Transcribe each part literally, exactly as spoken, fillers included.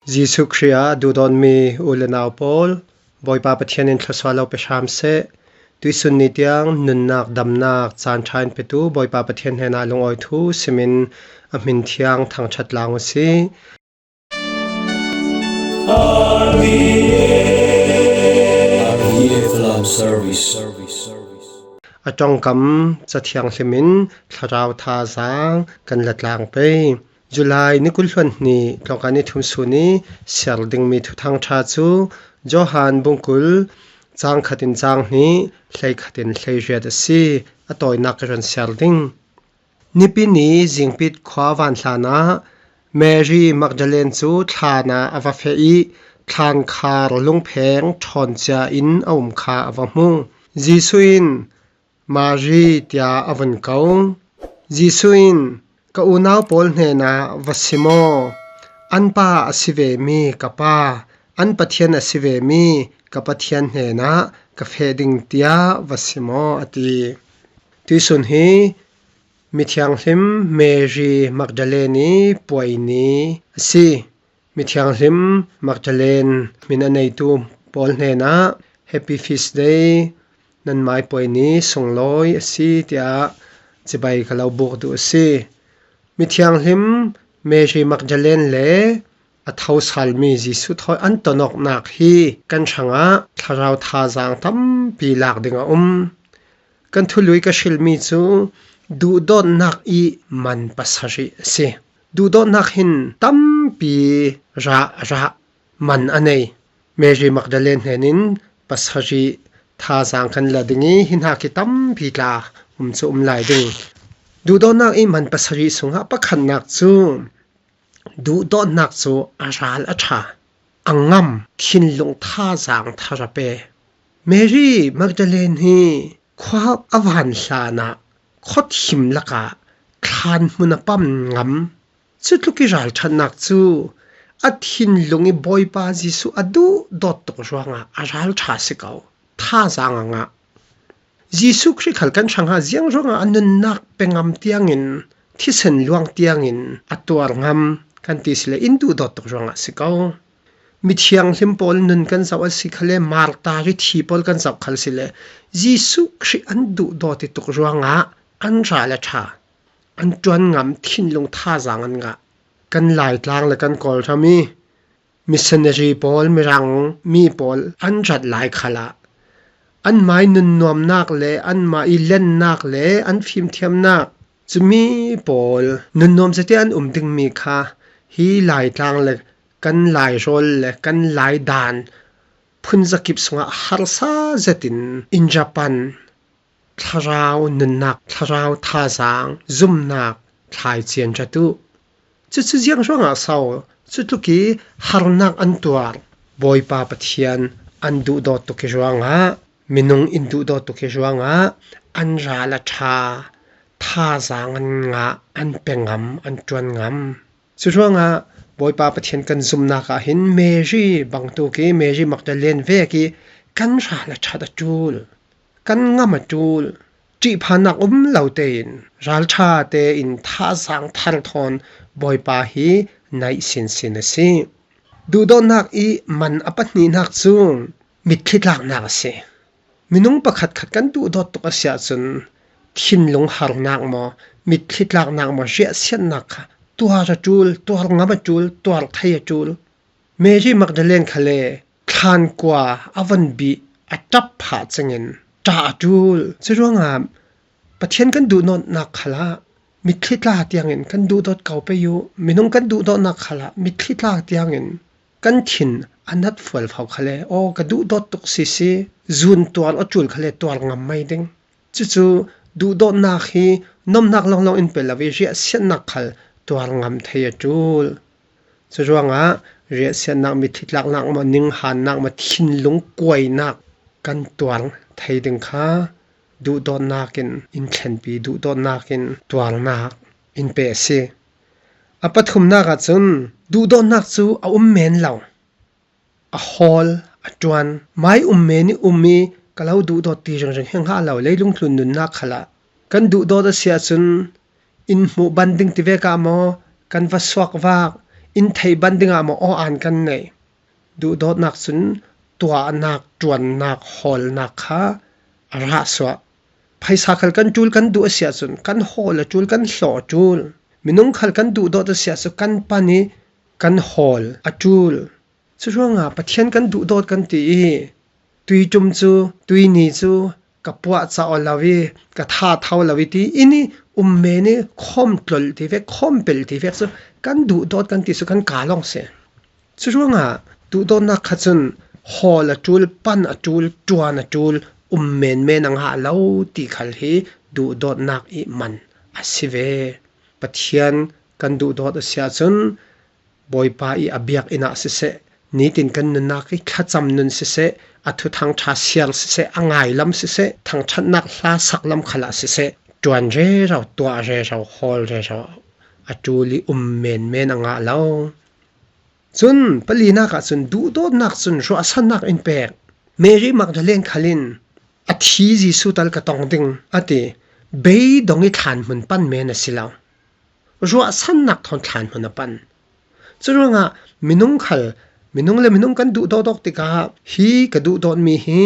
Jesuh Khrih ah duhdawtmi u le nau pawl, Bawipa Pathian in thluasuah lo pe hram seh. Tuisun ni tiang nunnak damnak caan ṭha in petu Bawipa Pathian hnenah lungawi thu simin a hmin thiang thangṭhat lang u sih. R V F Love Service. A ṭongkam Cathianghlim in thlarau thazaang kan la tlang pei. July ni kul hluan hnih tlawngkai ni thum sun i siar dingmi thuthang ṭha cu Johan bungkul cang khat in cang hnih, hlei khat in hlei riat a si. A tawinak ka run siar ding. Nipi ni zingpit khua a van hlanah Mary Magdalene cu thlan ah a va feh i thlankhar lungpheng ṭhawn cia in a um kha a va hmu. Jesuh in, "Mary," tiah a vun ko. Jesuh in, "Ka unau pawl hnenah va sim aw. An pa a si vemi ka Pa, an Pathian a si vemi ka Pathian hnenah ka feh ding, tiah va sim aw," a ti. Tuisun hi mithianghlim Mary Magdalene i puai ni a si. Mithianghlim Magdalene hmin a neitu pawl hnenah Happy Feast Day, nanmai puai ni sunglawi a si, tiah cibai ka lo buk duh a si. Mithianghlim Mary Magdalene le a thosalmi Jesuh thawi an tonawknak hi kan hrangah thlarau thazaang tampi lak ding a um. Kan thului ka hrilmi cu duhdawtnak i man pasarih a si. Duhdawtnak hin tampi rah, rah man a nei. Mary Magdalene hnenin pasarih thazaang kan la ding i hi hnak hi tampi tla um cu um lai ding. Duhdawtnak i man pasarih sungah pakhatnak cu duhdawtnak cu a ral a ṭha, a ngam, thinlung thazaang thar a pe. Mary Magdalene hi khua a van hlanah khuathim lakah thlan hmun a pam ngam. Cutluk i ralṭhatnak cu a thinlung i Bawipa Jesuh a duhdawt tuk ruangah a ral ṭha si ko, thazaang a ngah. Jesuh Khrih khal kan hrangah ziang ruangah a nunnak pe ngam tiangin, thisen luang tiangin a tuar ngam kan ti sile in duhdawt tuk ruangah si ko. Mithianghlim pawl nun kan zoh a si khale, martar i thi pawl kan zoh khal sile, Jesuh Khrih an duhdawt i tuk ruangah an ral a ṭha, an ṭuan ngam, thinlung thazaang an ngah. Kan Laitlang le kan Kawlram i missionary pawl, Mirang mi pawl an rat lai khalah anmah i nunnuamnak le anmah i lennak le an fimthiamnak, cumi pawl nunnuam zetin an um dingmi kha hi Laitlang le kan Lairawl le kan Lai dan phunzakip sungah harsa zetin in ra pan. Thlarau nunnak, thlarau thazaang, zumnak thlai cian rat uh. Cucu ziang ruangah so cutluk i harnak an tuar? Bawipa Pathian an duhdawt tuk i ruangah, minung in duhdawt tuk i ruangah an ral a ṭha, thazaang an ngah, an pe ngam, an ṭuan ngam. Curuangah Bawipa Pathian kan zumnak ah hin Mary bangtuk i, Mary Magdalene vek i kan ral a ṭhat a ṭul, kan ngam a ṭul, ṭihphannak um lo tein ralṭha tein thazaang thar thawn Bawipa hi naih sinsin a si. Duhdawtnak i man a pahnihnak cu mitthli tlaknak a si. Minung pakhatkhat kan duhdawt tuk a si ahcun, thinlung harnak maw, mitthli tlaknak maw, riahsiatnak kha tuar a ṭul, tuar ngam a ṭul, tuar thei a ṭul. Mary Magdalene khale thlan kua a von bih a ṭap phah cengin ṭah a ṭul. Curuangah Pathian kan duhdawtnak khalah mitthli tla tiangin kan duhdawt ko pei uh. Minung kan duhdawtnak khalah mitthli tla tiangin kan thin a nat fualfau khale, aw, ka duhdawt tuk sisi, zun tuar a ṭul khale tuar ngam mai ding. Cucu duhdawtnak hi nomnak lawnglawng in pe lo i riahsiatnak khal tuar ngam thei a ṭul. Curuangah riahsiatnak, mitthli tlaknak maw, ninghannak maw, thinlung kuainak kan tuar thei ding kha duhdawtnak in in thlenpi, duhdawtnak in tuarnak in pe a si. A pathumnak ahcun duhdawtnak cu a um men lo, a hawl, a ṭuan. Mai um men i um i ka lo duhdawt ti ringring hi hnga lo, leilung tlun nunnak khalah kan duhdawt a si ahcun in hmuh ban ding ti vek ah maw, kan va suak vak, in theih ban dingah maw aw-an kan nei. Duhdawtnak cun tuahnak, ṭuannak, hawlnak kha a rahsuah. Phaisa khal kan ṭul kan duh a si ahcun kan hawl a ṭul, kan hlawh a ṭul. Minung khal kan duhdawt a si ahcun kan pan i kan hawl a ṭul. Curuangah Pathian kan duhdawt kan ti i tuiṭum cu, tuini cu ka puah cah aw lo i ka tha tho lo i ti in i um men i khawm tlolh ti vek, khawm pelh ti vek cu kan duhdawt kan ti cu kan ka lawng si. Curuangah duhdawtnak kha cun hawl a ṭul, pan a ṭul, ṭuan a ṭul, um menmen a ngah lo ti khal hi duhdawtnak i man a si ve. Pathian kan duhdawt a si ahcun Bawipa i a biakinn ah siseh, nitin kan nunnak i thlacam nun siseh, a thuthang ṭha siar siseh, a ngailam siseh, thangṭhatnak hla sak lam khalah siseh, ṭuan rero, tuah rero, hawl rero a ṭul i um menmen a ngah lo. Cun palinak ah cun duhdawtnak cun ruahsannak in pek. Mary Magdalene khal in a thi Jesuh tal ka tong ding a ti. Beidong i thlanhmun pan men a si lo. Ruahsannak thawn thlanhmun a pan. Curuangah minung khal, minung le minung kan duhdawt awk tikah hi ka duhdawtmi hi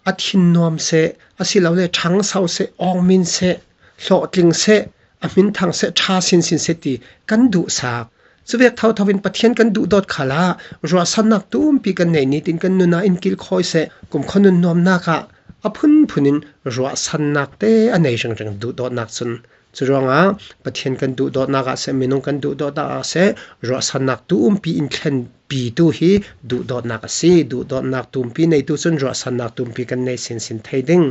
a thin nuam seh, asilole ṭhangso seh, awngmin seh, hlawhtling seh, a hminthang seh, ṭha sinsin seh ti kan duhsak. Cuvek thotho in Pathian kan duhdawt khalah ruahsannak tumpi kan nei, nitin kan nun ah in kilkhawi seh, kumkhua nun nuamnak ah a phunphun in ruahsannak te a nei ringring duhdawtnak cun. Curuangah Pathian kan duhdawtnak ah seh, minung kan duhdawtnak ah seh, ruahsannak tumpi in thlenpitu hi duhdawtnak a si. Duhdawtnak tumpi neitu cun ruahsannak tumpi kan nei sinsin thei ding.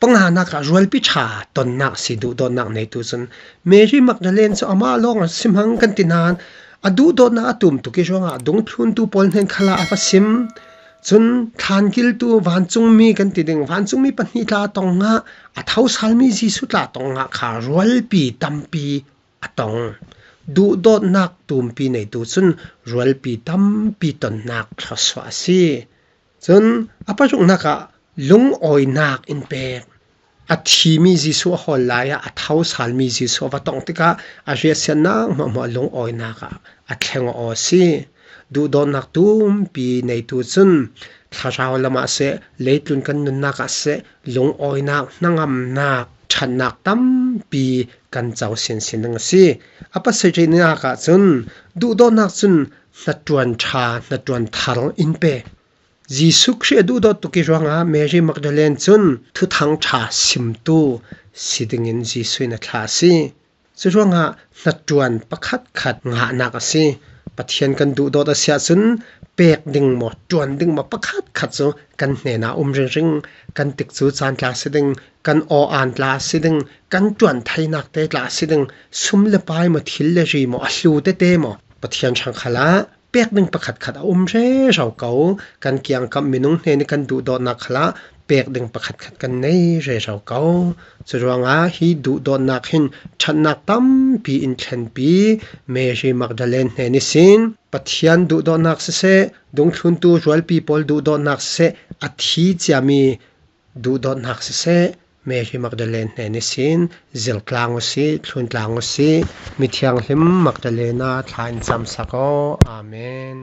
Panganak ah rualpi ṭha tonnak a si duhdawtnak neitu cun. Mary Magdalene cu amah lawng a si hmang kan ti nain a duhdawtnak a tum tuk i ruangah dungthluntu pawl hnen khalah a va sim. Cun thlankiltu vancungmi kan ti ding, vancungmi pahnih tla a tong ngah, a thosalmi Jesuh tla a tong ngah kha rualpi tampi a tong. Duhdawtnak tumpi neitu cun rualpi tampi tonnak thluasuah a si. Cun a paruknak ah lungawinak in pek. A thimi Jesuh a hawl lai ah a thosalmi Jesuh a va tong tikah a riahsiatnak hmuahhmuah lungawinak ah a thleng aw a si. Duhdawtnak tumpi neitu cun thlarau lam ah seh, leitlun kan nunnak ah seh, lungawinak, hnangamnak, ṭhatnak tampi kan co sinsin ding a si. A pasarihnak ah cun duhdawtnak cun hnaṭuan ṭha, hnaṭuan thar in pe. Jesuh Khrih a duhdawt tuk i ruangah Mary Magdalene cun thuthang ṭha simtu si dingin Jesuh in a thlah a si. Curuangah hnaṭuan pakhatkhat ngahnak a si. Pathian kan duhdawt a si ahcun pek ding maw, ṭuan ding maw, pakhatkhat cu kan hnenah um ringring. Kan tikcu caan tla si ding, kan aw-an tla si ding, kan ṭuan theinak te tla si ding, sum le pai maw, thil le ri maw, a hlu tete maw, Pathian hrang khalah pek ding pakhatkhat a um rero ko. Kan kiangkap minung hnen i kan duhdawtnak khalah pek ding pakhatkhat kan nei rero ko. Curuangah hi duhdawtnak hin ṭhatnak tampi in thlenpi Mary Magdalene hnen ihsin Pathian duhdawtnak siseh, dungthluntu rualpi pawl duhdawtnak siseh, a thi ciami duhdawtnak siseh, Mary Magdalene hnen ihsin zirtlang u sih, thluntlang u sih. Mithianghlim Magdalena thla in camsak aw. Amen.